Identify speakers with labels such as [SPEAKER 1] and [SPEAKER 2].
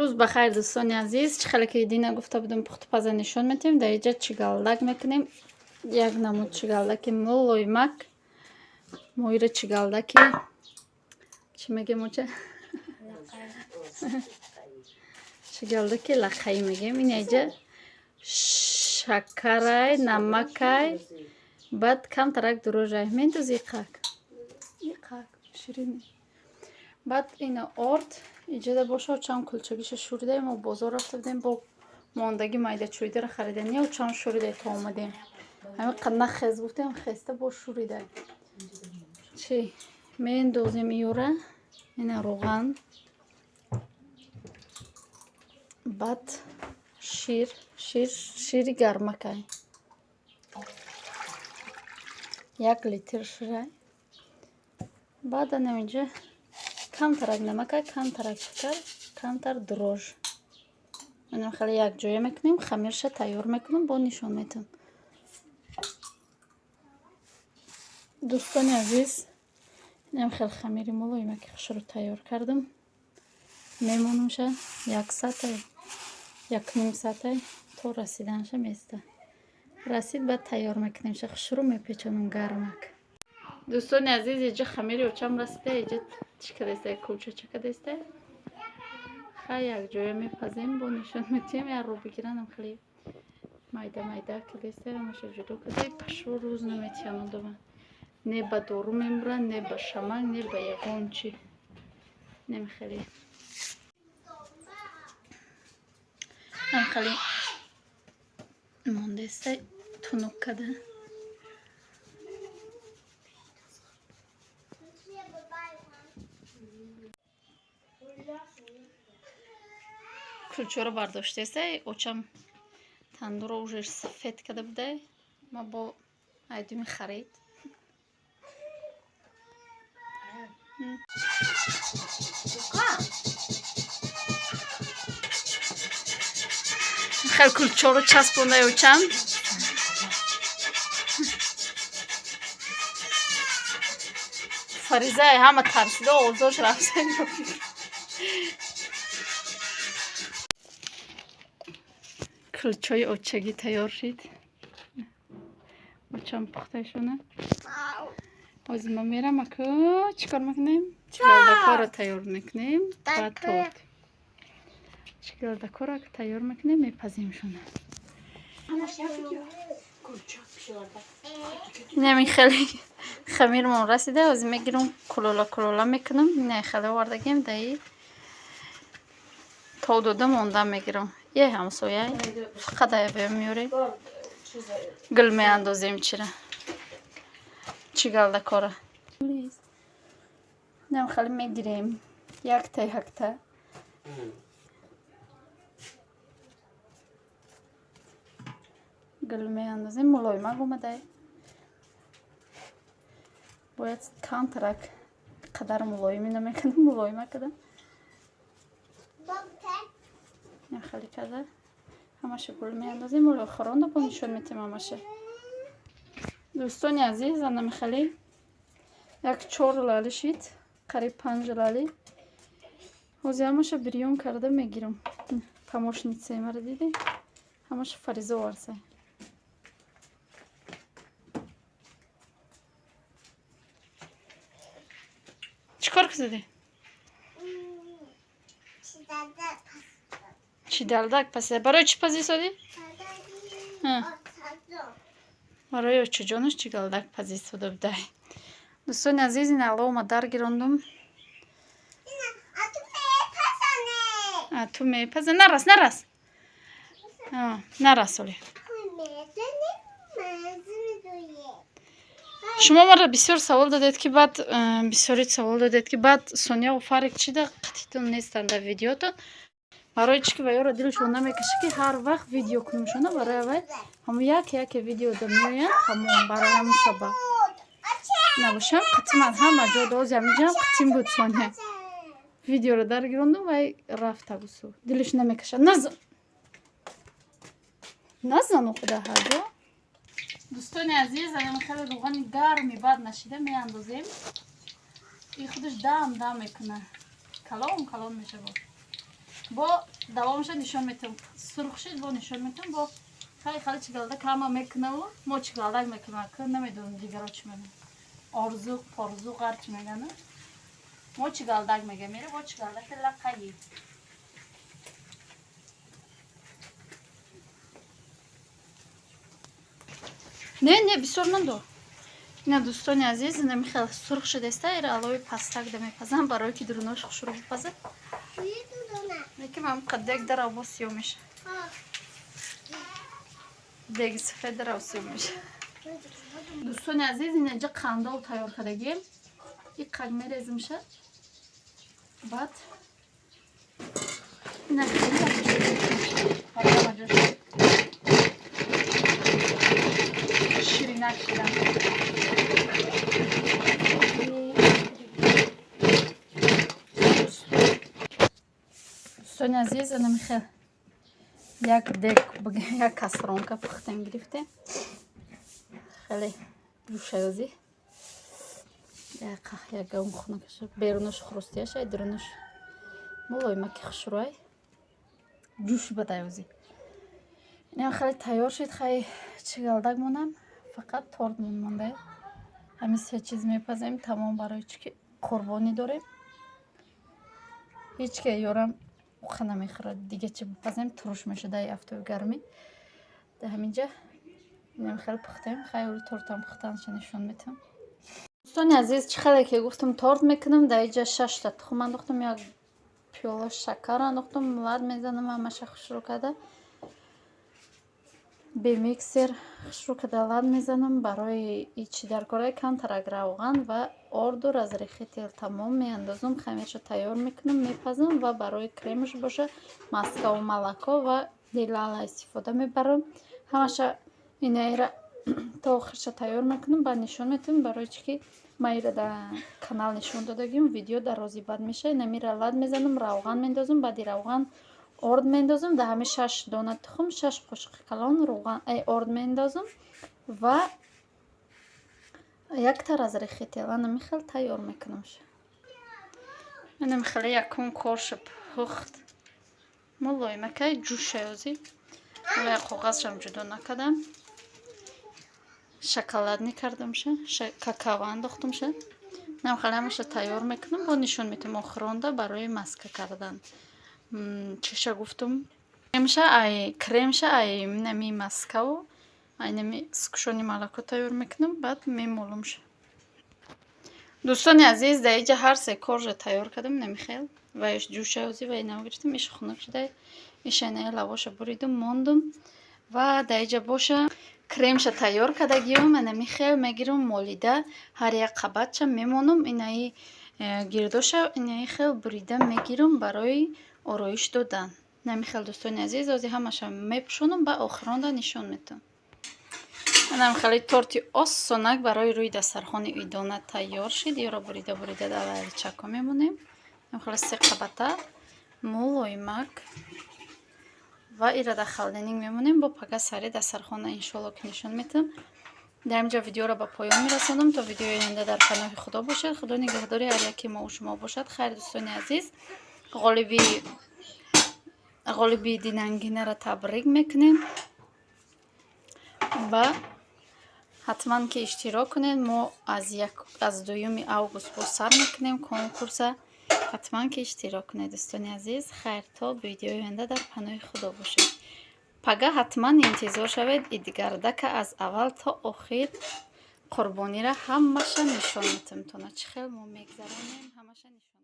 [SPEAKER 1] Рӯз ба хайр, дӯстони азиз. Чӣ хеле ки дина гуфта будам, пухтупаза нишон метиҳем. Дар инҷа чигалдак мекунем, як намуд чигалдаки мулоимак. Моира чигалдаки чӣ мегем? Оча, чигалдаки лақаӣ мегем. Ин инҷа шакарай, намакай, баъд камтарак дрожжай мендози, иқак иқак ширини. Баъд ина орд иҷода боша. Чанд кулчагиша шӯридаем. Мо бозор рафта будем, бо мондагӣ майда чӯйдара харидем. Не, чанд шӯридай то омадем. Ҳамин қад нахез гуфтем, хеста бо шӯридай. Чӣ меандозем иёра? Ина равған, баъд шир, шир, шири гармакай, 1 литр ширай. Баъд ана инҷа камтарак намакай, камтарак шакар, камтар дрожж. Инам хеле якҷоя мекунем, хамирша тайёр мекунем, бо нишон метиҳам. Дӯстони азиз, инам хел хамири мулоимаки хушро тайёр кардам. Мемонамша як саатай, якним саатай, то расиданша места. Расид, баъд тайёр мекунемша, хушрӯ мепечонам гармак. Дӯстони азиз, иҷа хамири очам расида, иҷа чӣ кадаста, кулчача кадаста. Хай, якҷоя мепазем, бо нишон метиҳем. Як рӯ бигиранам, хеле майда майда кадаста, ҳамаша ҷудо када. Пашо рӯз наметиҳам одама, не ба дору мемуранд, не ба шамак, не ба ягон чӣ. Немихеле хеле мондаста, тунук када. Кулчаро бардоштеста очам, тандуро уже сафед када будай. Ма бо айдуми харид. Хел кулчаро часпондай очам. Фариза ҳама тарсида, овозош рафта. Кулчои очагӣ тайёр шид. Очам пухтаишона. Ҳозир ма мерам, аку чӣ кор мекунем? Чигалдакҳоро тайёр мекунем, баъд торт. Чигалдакҳоро тайёр мекунем, мепаземшона. Инами хеле хамирмон расида. Ҳозир мегирам, кулола кулола мекунам. Ина хеле овардагем, даи то дода монда мегирам. Е, ҳамсоя, фақат ая меёрем, гул меандозем. Чира чигалдакора инам хеле мегирем, якта якта гул меандозем. Мулоимак омадай, бояд камтарак қадар мулоими намекунам, мулоима кардам. Хеле када ҳамаша гул меандозем. Оло хоронда бо нишон метем ҳамаша. Дӯстони азиз, анами хеле як чор лали шид, қариб панҷ лали. Ҳозир ҳамаша бирён карда мегирам. Помощницаи мара диди, ҳамаша Фариза оварса. Чӣ кор кардӣ? Чигалдак пазида. Барои чӣ пазисодӣ? Барои очаҷонаш чигалдак пазистода будай. Дӯстони азиз, ин алома дар гирондум. Ту мепаза. Нарас, нарас, нарас. Оли шумо маро бисёр савол додед, ки баъд бисёри савол додед, ки баъд Сонияву Фарик чида қатитон нестанд дар видеотон. Барои чӣ ки ваёро дилшон намекашад, ки ҳар вақт видео кунемшона. Барои аввай ҳамун як яке видеода меоянд, тамом. Барои ҳамун сабаб набошам қатиман ҳама ҷо дози. Ҳамиҷам қатим буд Сония. Видеоро даргирондум, вай рафта бусу, дилаш намекашад. Назан, назану худа ҳар ҷо. Дӯстони азиз, анам хеле рӯғани гарми баъд нашида меандозем. И худаш дам дам мекуна, калон калон мешавад. Бо давомаша нишон метам. Сурх шид, бо нишон метам. Бо хеле хеле чигалдак ҳама мекунаву мо чигалдак мекунам, намедонам, дигаро чӣ мегӯянд, орзуқ, порзуқ, ҳар чӣ мегӯянд. Мо чигалдак мегӯем, мера бо чигалдаки лақаи. Не, не, бисёр нандо. Ина, дӯстони азиз, ина михел сурх шудеста. Ира алови пастак да мепазам, барое ки дурунош хушрӯ бипазад. Лекин ман дег дарав, бо сиё меша. Деги сафед дарав, сиё меша. Дӯстони азиз, инаҷа қандол тайёр кардагим. И қак мерезимша. Баъд ина хеле ширинак шидан. Дӯстони азиз, ана михел як дег, як касронка пухтем, гирифтем. Хеле ҷӯшаёзӣ ягон хунукаша, берунаш хрустящий, дурунаш мулоимаки хушрӯай, ҷӯш бадаёзӣ. Инам хеле тайёр шуд. Хай, чигалдак монам, фақат торт монда. Ҳамин се чиз мепазем, тамом. Барои чӣ ки қурбонӣ дорем, ҳеҷ ке ёрам уха намехӯрад. Дига чӣ бипазем, туруш мешуда афтоби гармӣ. Дар ҳаминҷа инам хеле пухтем. Хай, оли тортам пухтанша нишон метиҳам. Дӯстони азиз, чӣ хеле ки гуфтам, торт мекунам. Дар инҷа шашта тухм андохтам, як пиёла шакар андохтам, лат мезанам ҳамаша хушрӯ карда. Бе миксер хушрӯ карда лат мезанам. Барои ичи дар кораи камтарак равған ва орду разрыхлитель, тамом, меандозам. Хамирша тайёр мекунам, мепазам. Ва барои кремаш боша, маскаву молоко ва делала истифода мебарам. Ҳамаша инаира то охирша тайёр мекунам, баъд нишон метиҳам. Барои чӣ ки ман ира дар канал нишон додагим, видео дарози бад мешавад. Инамира лат мезанам, равған мендозам, баъди равған орд мендозам. Дар ҳамин шаш дона тухм 6 қошиқи калон равған, орд мендозам ва якта разрыхлитель. Ана михел тайёр мекунамш. Ана михеле якум корша пухт, мулоимакай ҷӯшаёзӣ. Ва коғазшам ҷудо накардам, шоколадный кардамша, какао андохтамша. Намхеле ҳамаша тайёр мекунам, бо нишон метиҳам. Охиронда барои маска кардан чиша гуфтум, кремша ай, кремша ай нами маскаву ай нами сгущённый молоко тайёр мекунам, баъд мемолумша. Дӯстони азиз, дар инҷа ҳар се коржа тайёр кардам. Намихел ваеш ҷӯшаёзӣ ва инав гирифтам, иш хунук шуда, ишанаи лавоша буридум, мондум. Ва дар инҷа боша, кремша тайёр кардагиём. Ана михел мегирам, молида ҳар як қабатча мемонам. Инаи гирдоша инаи хел бурида мегирам барои ороиш додан. Намихел, дӯстони азиз, ози ҳамаша мепӯшонам, ба охиронда нишон метиҳам. Анам хеле торти осонак барои рӯи дастархони идона тайёр шид. Ёро бурида бурида дар ларичако мемонем. Хеле се қабата мулоимак. Ва ира дар холодильник мемонем, бо пага сари дастархона, иншоалло, ки нишон метиҳам. Дар инҷа видеоро ба поён мерасонам. То видеои оянда дар паноҳи Худо бошед. Худо нигаҳдори ҳар яке мову шумо бошад. Хайр, дӯстони азиз, ғолиби динангинаро табрик мекунем ва ҳатман ки иштирок кунед. Мо аз 2-юми август боз сар мекунем конкурса. Ҳатман ки иштирок кунед, дӯстони азиз. Хайр, то видеои оянда дар паноҳи Худо бошед. Пага ҳатман интизор шавед, идгардака аз аввал то охир қурбониро ҳамаша нишон метиҳам. Тона чӣ хел мо мегзаронем, ҳамаша нишон.